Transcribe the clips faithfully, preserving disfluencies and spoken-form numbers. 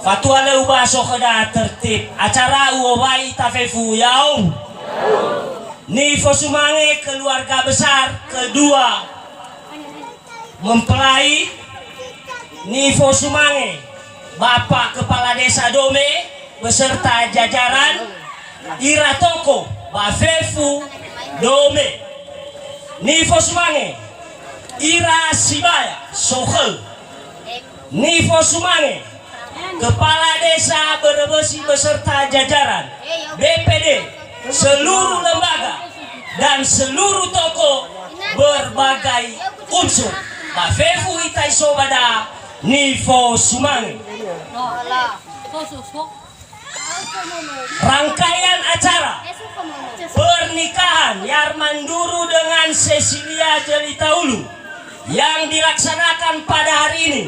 Fatua lö ubaso khöda tertib acara u'owai ita fefu, ya'o. Nifosumange keluarga besar kedua mempelai, nifosumange Bapak Kepala Desa Dome beserta jajaran, ira tokoh ba fefu Dome. Nifosumange ira sibaya sokhö. Nifosumange Kepala Desa Böröbösi beserta jajaran, B P D, seluruh lembaga, dan seluruh tokoh berbagai unsur. Ba fefu ita iso ba da'a, nifosumange. Rangkaian acara pernikahan Yarman Duru dengan Cecilia Jelitaulu yang dilaksanakan pada hari ini,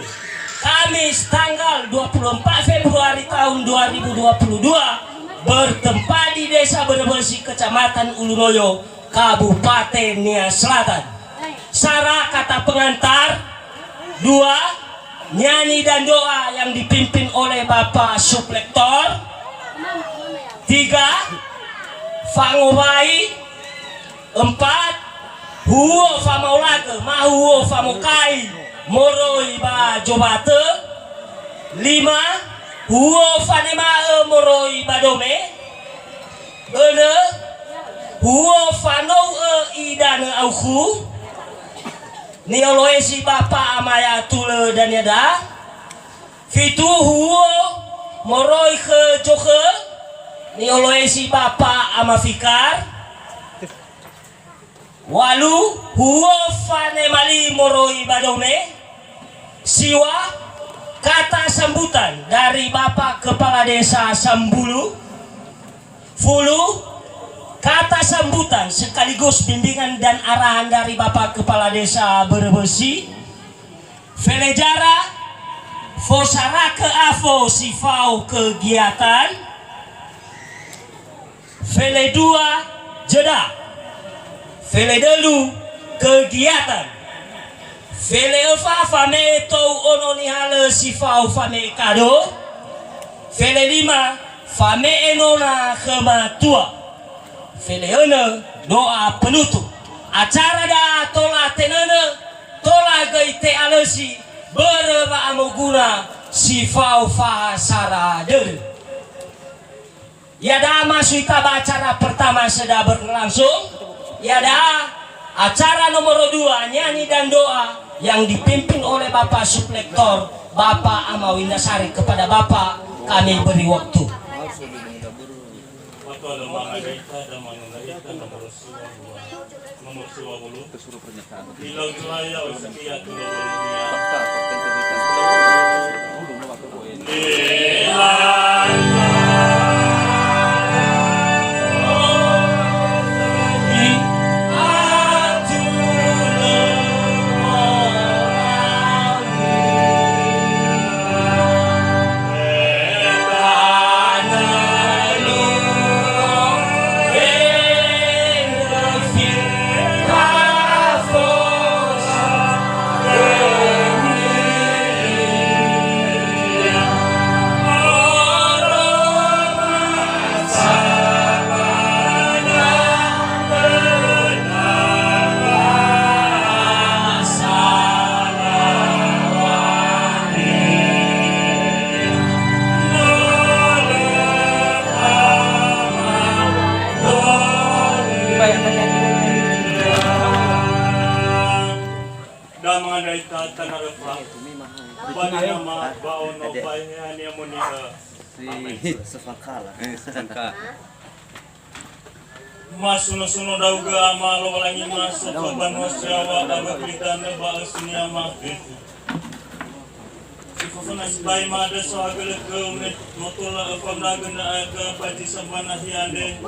Kamis, tanggal dua puluh empat Februari tahun dua ribu dua puluh dua, bertempat di Desa Böröbösi, Kecamatan Ulunoyo, Kabupaten Nia Selatan. Sara kata pengantar, dua, nyanyi dan doa yang dipimpin oleh Bapak Sublektor. Tiga, fangowai. Empat, huhuo famaolagö, ma huhuo famokai moroi ba zobatö. Lima, huhuo fanema'ö moroi ba dome. Önö, huhuo fanou'ö idanö aukhu, ni'oloesi Bapa Ama Ya'atulö dania da. Fitu, huhuo moroi khö zokhö, ni'oloesi Bapa Ama Fikar. Walu, huhuo fanemali moroi ba dome. Siwa, kata sambutan dari Bapak Kepala Desa Sambulu. Fulu, kata sambutan sekaligus bimbingan dan arahan dari Bapak Kepala Desa Böröbösi. Felezara, fosarakö afo si fao kegiatan. Feledua, jeda. Feledölu, kegiatan. Feleöfa, fame'e tou ono nihalö si fao fame'e kado. Felelima, fame'e nona khö matua. Feleönö, doa penutup. Acara da'a tola tenönö, tola göi te'alösi, börö wa'amoguna si fao fahasara dödö. Iada'a masui ita ba acara pertama sedang berlangsung. Iada'a acara nomor dua, nyanyi dan doa yang dipimpin oleh Bapak Sublektor, Bapak Ama Windasari. Kepada Bapak kami beri waktu. Nomor dua puluh. Ilau Julai, ya, Osetia, Tulung Dunia. Da mangandai ta tanaröfa. Ba nama ba ono ba ehe hania moni'ö. Amen. Sefangkala. Eh, sefangkala. Masuno-suno ndra'ugö Ama Lowalangi, ma sokhö banua si yaŵa ba wökö idanö ba ösunia ma fefu. Si foföna sibai ma dösö hagölökhö me no tola öfa ndra'ugö ndra'aga ba zi sambua nahia andre.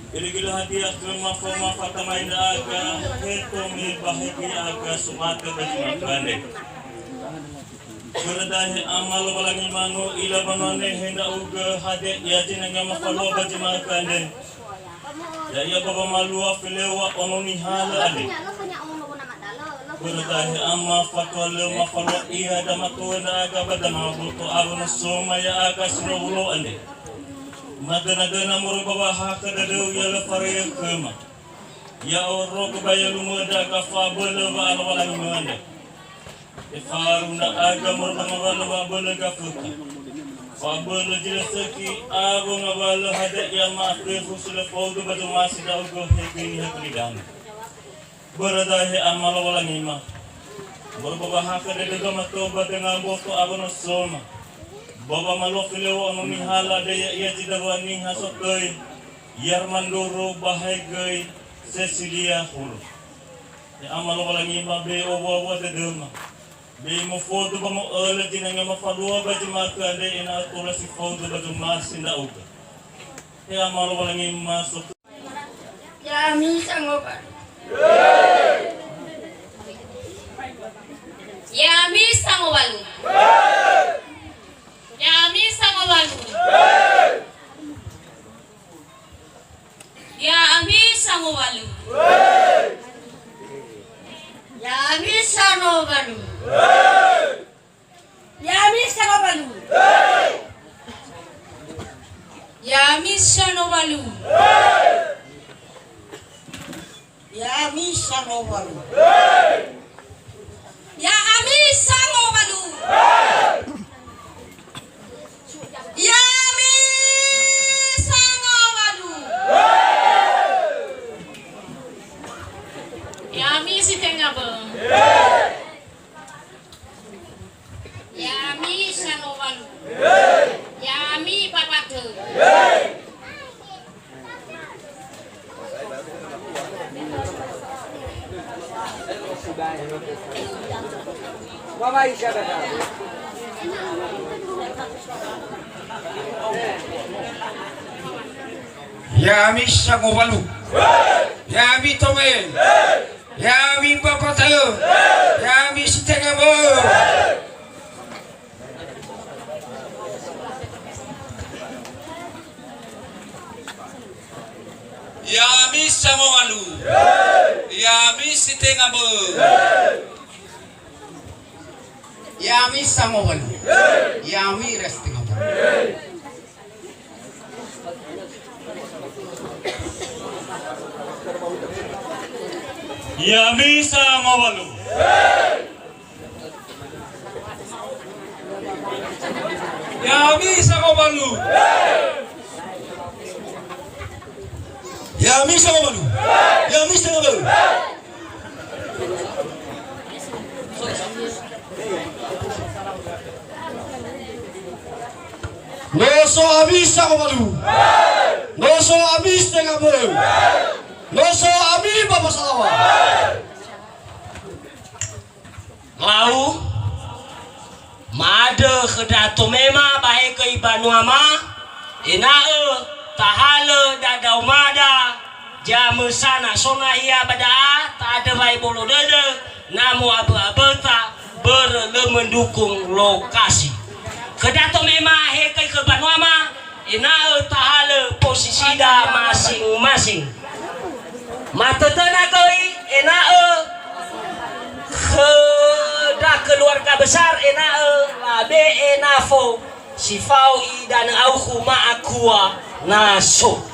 Gilö-gilö hadia khöma faoma fatamai ndra'aga, he tome ba he göi aga somatö ba zi ma'ökhö andre. Börö da'e Ama Lowalangi, ma no ila banua nehe ndra'ugö hadia ia zinangea mafalua ba zi ma'ökhö andre. Ya'ia ba wamalua feleu wa ono nihalö andre. Börö da'e ama fatua lö mafalua ia damatua ndra'aga ba damaogo to awö nosoma ya'aga si no ulo andre. Madöna-döna moroi ba wahakö dödöu ya lö faröi khöma. Ya'orogö ba yalumö ndra'aga fa'abölö wa'alowalangi mö andre. Efaru ndra'aga moroi ba ngawalö wa'abölö gafökha. Fa'abölö zi lö sökhi awö ngawalö hadia ia ma'aföfu si lö faudu ba zomasi ndra'ugö hegöi niha gulidanö. Börö da'e ama Lowalangima. Moroi ba wahakö dödöu damatua ba döngö mboto awö nosoma. Ba wamalua felewa ono nihala döi ya'ia zi dawua niha sotöi. Yar manduru ba hegöi Cecilia Hulu. Ya ama Lowalangima be owua-wua dödöma. Be mofodu ba mo'ölö zinangea mafalua ba zi ma'ökhö andre ena'ö tola si faudu ba zomasi ndra'ugö. Ya ama Lowalangima so Ya'ami sangowalu. Ya'ami sangowalu. Ya'ami sangowalu. Ya'ami sangowalu. Ya'ami sangowalu. Ya'ami sangowalu. Ya'ami sangowalu. Ya'ami sangowalu. Ya'ami sangowalu. Ya'ami sangowalu. Ya'ami si tenga bö'ö. Ya'ami sangowalu. Ya'ami bapatö. Ya'ami sangowalu. Ya'ami tome. Ya'ami bapatö. Ya'ami si tenga bö'ö. Ya'ami sangowalu. Ya'ami si tenga bö'ö. Ya'ami sangowalu. Ya'ami ira si tenga bö'ö. Ya'ami sangowalu. Ya'ami sangowalu. Ya'ami sangowalu. Ya'ami sangowalu. No so ami sangowalu. No so ami si tenga bö'ö. No so ami ba masalawa. Lau, ma'andrö khö ndra Tomema ba hegöi banuama, ena'ö tahalö dadaomada zamösana. So nahia ba da'a, ta'andrö wa'ebolo dödö, na mo'abö'aböta, börö lö mendukung lokasi. Khö ndra Tomema hegöi khö banuama, ena'ö tahalö posisida masing-masing. Matötöna göi ena'ö khö ndra keluarga besar ena'ö labe'e nafo si fao idanö aukhu ma'akua na so.